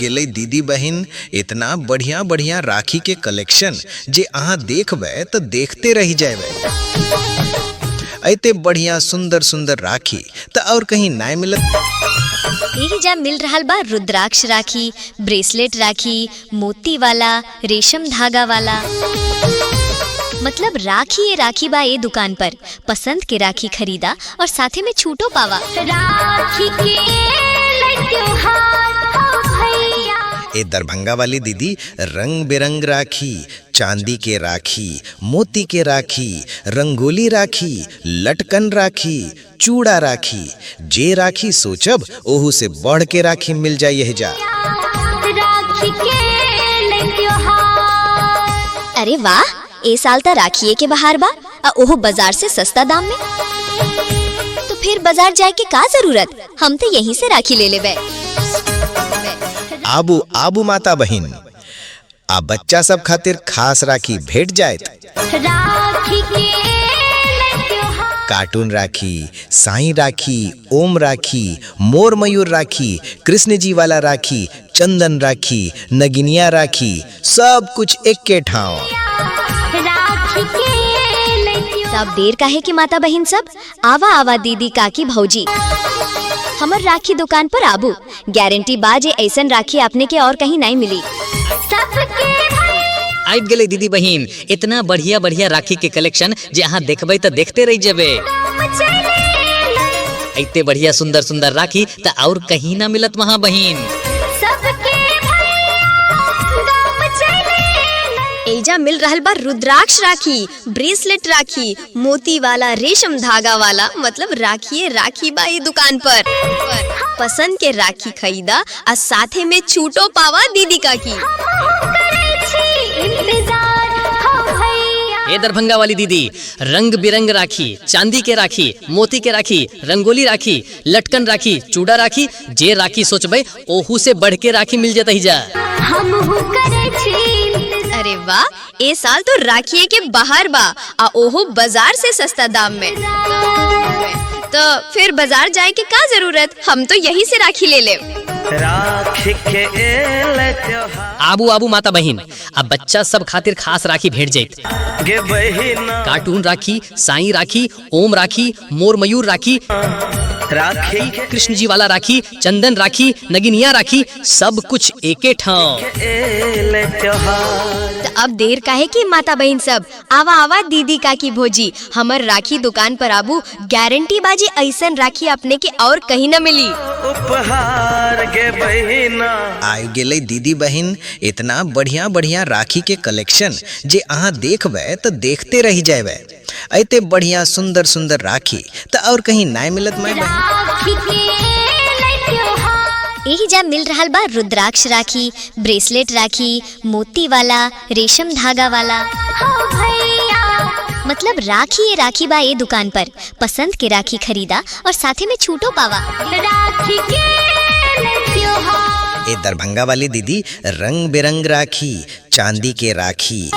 गेलै दीदी बहिन, इतना बढ़िया बढ़िया राखी के कलेक्शन जे अहाँ देखबै तऽ देखते रहि जायबै। एते बढ़िया सुंदर सुंदर राखी तऽ और कहीं नहीं मिलत। एही जा मिल रहल बा रुद्राक्ष राखी, ब्रेसलेट राखी, मोती वाला, रेशम धागा वाला। मतलब राखी ये राखी बा ए दुकान पर। पसंद के राखी खरीदा और साथे में छूटो पावा। राखी के त्योहार हो भैया। ए दरभंगा वाली दीदी रंग बिरंग राखी, चांदी के राखी, मोती के राखी, रंगोली राखी, लटकन राखी, चूड़ा राखी, जे राखी सोचब ओहू से बढ़ के राखी मिल जाई यही जा। राखी के त्योहार। अरे वाह, ए साल त राखिए के बहार बा आ ओहो बाजार से सस्ता दाम में। तो फिर बाजार जाए के का जरूरत, हम तो यहीं से राखी ले लेबे। आबू आबू माता बहिन, आ बच्चा सब खातिर खास राखी भेट जायत। राखी के त्योहार। कार्टून राखी, साईं राखी, ओम राखी, मोर मयूर राखी, कृष्ण जी वाला राखी, चंदन राखी, नगिनिया राखी, सब कुछ एक के ठाव। राखी के त्योहार। तब देर काहे की माता बहिन सब, आवा आवा दीदी काकी भौजी, हमर राखी दुकान पर आबू। गारंटी बाजे ऐसन राखी आपने के और कहीं नहीं मिली। सबके भैया आबि गेलै दीदी बहिन, इतना बढ़िया बढ़िया राखी के कलेक्शन जे अहाँ देखबै तऽ देखते रहि जेबै। चले। एते बढ़िया सुंदर सुंदर राखी तऽ और कहीं ना मिलत वहाँ बहिन। सबके भैया गाम चले। एजा मिल रहल बा रुद्राक्ष राखी, ब्रेसलेट राखी, मोती वाला, रेशम धागा वाला। मतलब राखी राखी बा ये दुकान पर। पसंद के राखी खरीदा आ साथे में छूटो पावा दीदी काकी। करै छी इंतजार हो भैया। ए दरभंगा वाली दीदी, रंग बिरंग राखी, चांदी के राखी, मोती के राखी, रंगोली राखी, लटकन राखी, चूड़ा राखी, जे राखी सोचबै ओहू से बढ़ के राखी मिल जतही जा। हमहु करै छी इंतजार। अरे वाह, ए साल तो राखिए के बाहर बा आ ओहो बाजार से सस्ता दाम में। तो फिर बाजार जाए के का जरूरत, हम तो यहीं से राखी ले ले। राखी के एलै त्योहार आबू आबू माता बहिन, आ बच्चा सब खातिर खास राखी भेट जाइत। गे बहिना। कार्टून राखी, साईं राखी, ओम राखी, मोर मयूर राखी, राखी के कृष्ण जी वाला राखी, चंदन राखी, नगिनिया राखी, सब कुछ एके ठाव। एलै त्योहार। तो अब देर काहे की माता बहन सब, आवा आवा दीदी काकी भौजी, हमर राखी दुकान पर आबू। गारंटी बाजी ऐसन राखी अपने के और कहीं न मिली। उपहार गे बहिना। आबि गेलै दीदी बहिन, इतना बढ़िया बढ़िया राखी के कलेक्शन जे अहाँ देखबै तऽ देखते रहि जायबै। एते बढ़िया सुंदर सुंदर राखी तऽ और कहीं नहीं मिलत माय बहिन। राखी के त्योहार। एही जा मिल रहल बा रुद्राक्ष राखी, ब्रेसलेट राखी, मोती वाला, रेशम धागा वाला। हो भैया। मतलब राखी ये राखी बा ए दुकान पर। पसंद के राखी खरीदा और साथे में छूटो पावा। राखी के त्योहार। ए दरभंगा वाली दीदी रंग बिरंग राखी, चांदी के राखी,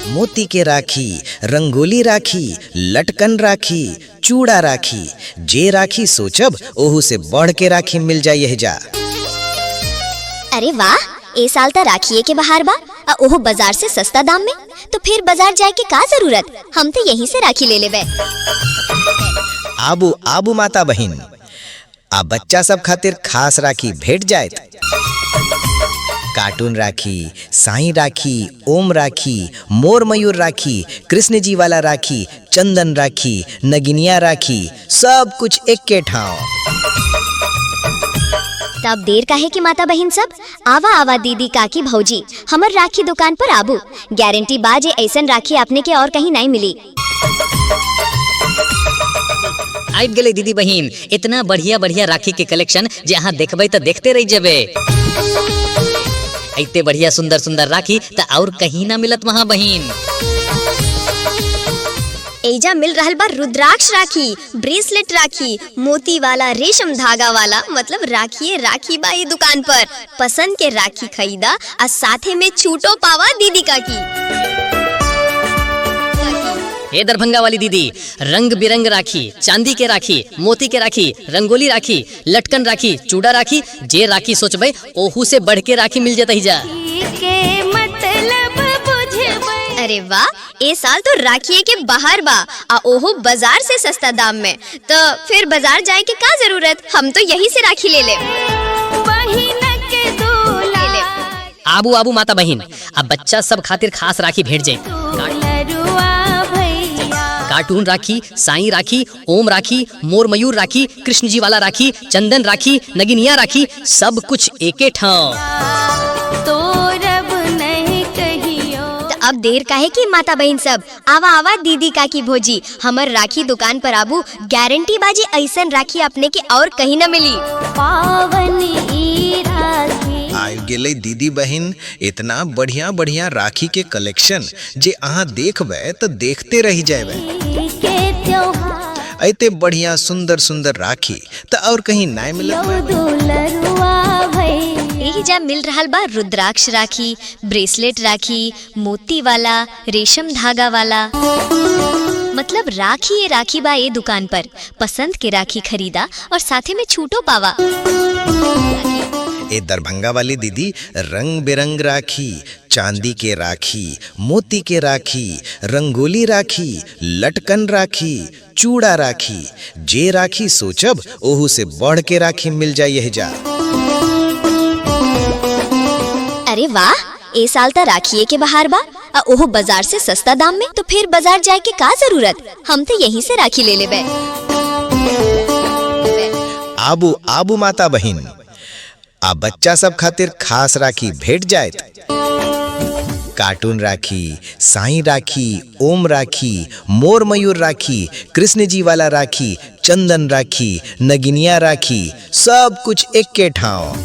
मोती के राखी, रंगोली राखी, लटकन राखी, चूड़ा राखी, जे राखी सोचब ओहू से बढ़ के राखी मिल जाई यही जा। अरे वाह, ए साल त राखिए के बहार बा आ ओहो बाजार से सस्ता दाम में। तो फिर बाजार जाए के का जरूरत, हम तो यहीं से राखी ले लेबे। आबू आबू माता बहिन, आ बच्चा सब खातिर खास राखी भेट जायत। कार्टून राखी, साईं राखी, ओम राखी, मोर मयूर राखी, कृष्ण जी वाला राखी, चंदन राखी, नगिनिया राखी, सब कुछ एक के ठाव। तब देर काहे की माता बहन सब, आवा आवा दीदी काकी भौजी, हमर राखी दुकान पर आबू। गारंटी बाजे ऐसन राखी आपने के और कहीं नहीं मिली। आबि गेलै दीदी बहिन, इतना बढ़िया बढ़िया राखी के कलेक्शन जे अहाँ देखबै तऽ देखते रहि जेबै। एते बढ़िया सुंदर सुंदर राखी तऽ और कहीं ना मिलत वहाँ बहिन। एजा मिल रहल बा रुद्राक्ष राखी, ब्रेसलेट राखी, मोती वाला, रेशम धागा वाला। मतलब राखी राखी बा ये दुकान पर। पसंद के राखी खरीदा आ साथे में छूटो पावा दीदी काकी। हे दरभंगा वाली दीदी, रंग बिरंग राखी, चांदी के राखी, मोती के राखी, रंगोली राखी, लटकन राखी, चूड़ा राखी, जे राखी सोचबै ओहू से बढ़ के राखी मिल जतही जा। के मतलब बुझबै। अरे वाह, ए साल तो राखी के बाहर बा आ ओहो बाजार से सस्ता दाम में, तो फिर बाजार जाए के का जरूरत, हम तो यहीं से राखी ले ले। बहिन के दुलार आबू आबू माता बहिन, अब बच्चा सब खातिर खास राखी भेट जाए। दुलरुआ भैया। कार्टून राखी, साई राखी, ओम राखी, मोर मयूर राखी, कृष्ण जी वाला राखी, चंदन राखी, नगिनिया राखी, सब कुछ एके ठाव। तोरब नहीं कहियो। तो अब देर काहे की माता बहन सब, आवा आवा दीदी काकी भोजी, हमर राखी दुकान पर आबू, गारंटी बाजी ऐसन राखी अपने के और कहीं न मिली। पावन ई राखी। आबि गेलै दीदी बहिन, इतना बढ़िया बढ़िया राखी के कलेक्शन जे अहाँ देखबै तऽ देखते रहि जेबै। के त्योहार। एते बढ़िया सुंदर सुंदर राखी तऽ और कहीं नहीं मिलत। यौ दुलरुआ भैया। एही जा मिल रहल बा रुद्राक्ष राखी, ब्रेसलेट राखी, मोती वाला, रेशम धागा वाला, मतलब राखी ये राखी बा ए दुकान पर। पसंद के राखी खरीदा और साथे में छूटो पावा। ए दरभंगा वाली दीदी, रंग बिरंग राखी, चांदी के राखी, मोती के राखी, रंगोली राखी, लटकन राखी, चूड़ा राखी, जे राखी सोचब ओहू से बढ़ के राखी मिल जाई यही जा। अरे वाह, ए साल त राखिए के बहार बा आ ओहो बाजार से सस्ता दाम में, तो फिर बाजार जाए के का जरूरत, हम तो यहीं से राखी ले लेबे। आबू आबू माता बहिन, आ बच्चा सब खातिर खास राखी भेट जायत। कार्टून राखी, साई राखी, ओम राखी, मोर मयूर राखी, कृष्ण जी वाला राखी, चंदन राखी, नगिनिया राखी, सब कुछ एके ठाव।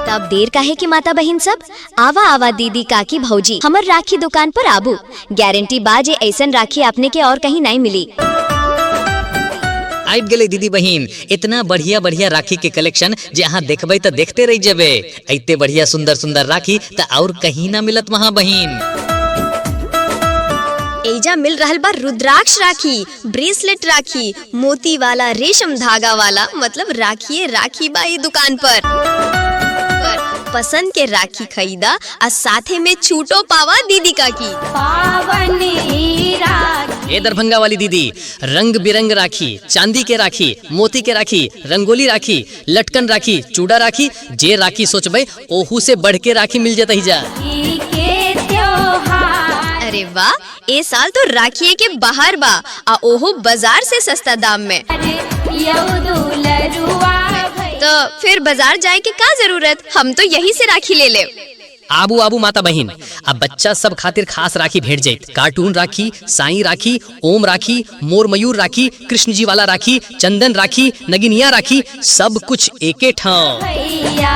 तब देर काहे की माता बहिन सब, आवा आवा दीदी काकी भौजी, हमर राखी दुकान पर आबू, गारंटी बाजे ऐसन राखी आपने के और कहीं नहीं मिली। आबि गेलै दीदी बहिन, इतना बढ़िया बढ़िया राखी के कलेक्शन जे अहाँ देखबै तऽ देखते रहि जेबै। एते बढ़िया सुंदर सुंदर राखी तऽ और कहीं ना मिलत वहाँ बहिन। एजा मिल रहल बा रुद्राक्ष राखी, ब्रेसलेट राखी, मोती वाला, रेशम धागा वाला, मतलब राखी राखी बा ये दुकान पर। पसंद के राखी खरीदा आ साथे में छूटो पावा दीदी काकी। पावन ई राखी। हे दरभंगा वाली दीदी, रंग बिरंग राखी, चांदी के राखी, मोती के राखी, रंगोली राखी, लटकन राखी, चूड़ा राखी, जे राखी सोचबै ओहू से बढ़ के राखी मिल जतही जा। के त्योहार। अरे वाह, ए साल तो राखी के बाहर बा आ ओहो बाजार से सस्ता दाम में, यौ दुलरुआ भैया। तो फिर बाजार जाए के का जरूरत, हम तो यहीं से राखी ले ले। आबू आबू माता बहिन, अब बच्चा सब खातिर खास राखी भेट जाइत। कार्टून राखी, साई राखी, ओम राखी, मोर मयूर राखी, कृष्ण जी वाला राखी, चंदन राखी, नगिनिया राखी, सब कुछ एके ठाव। भैया।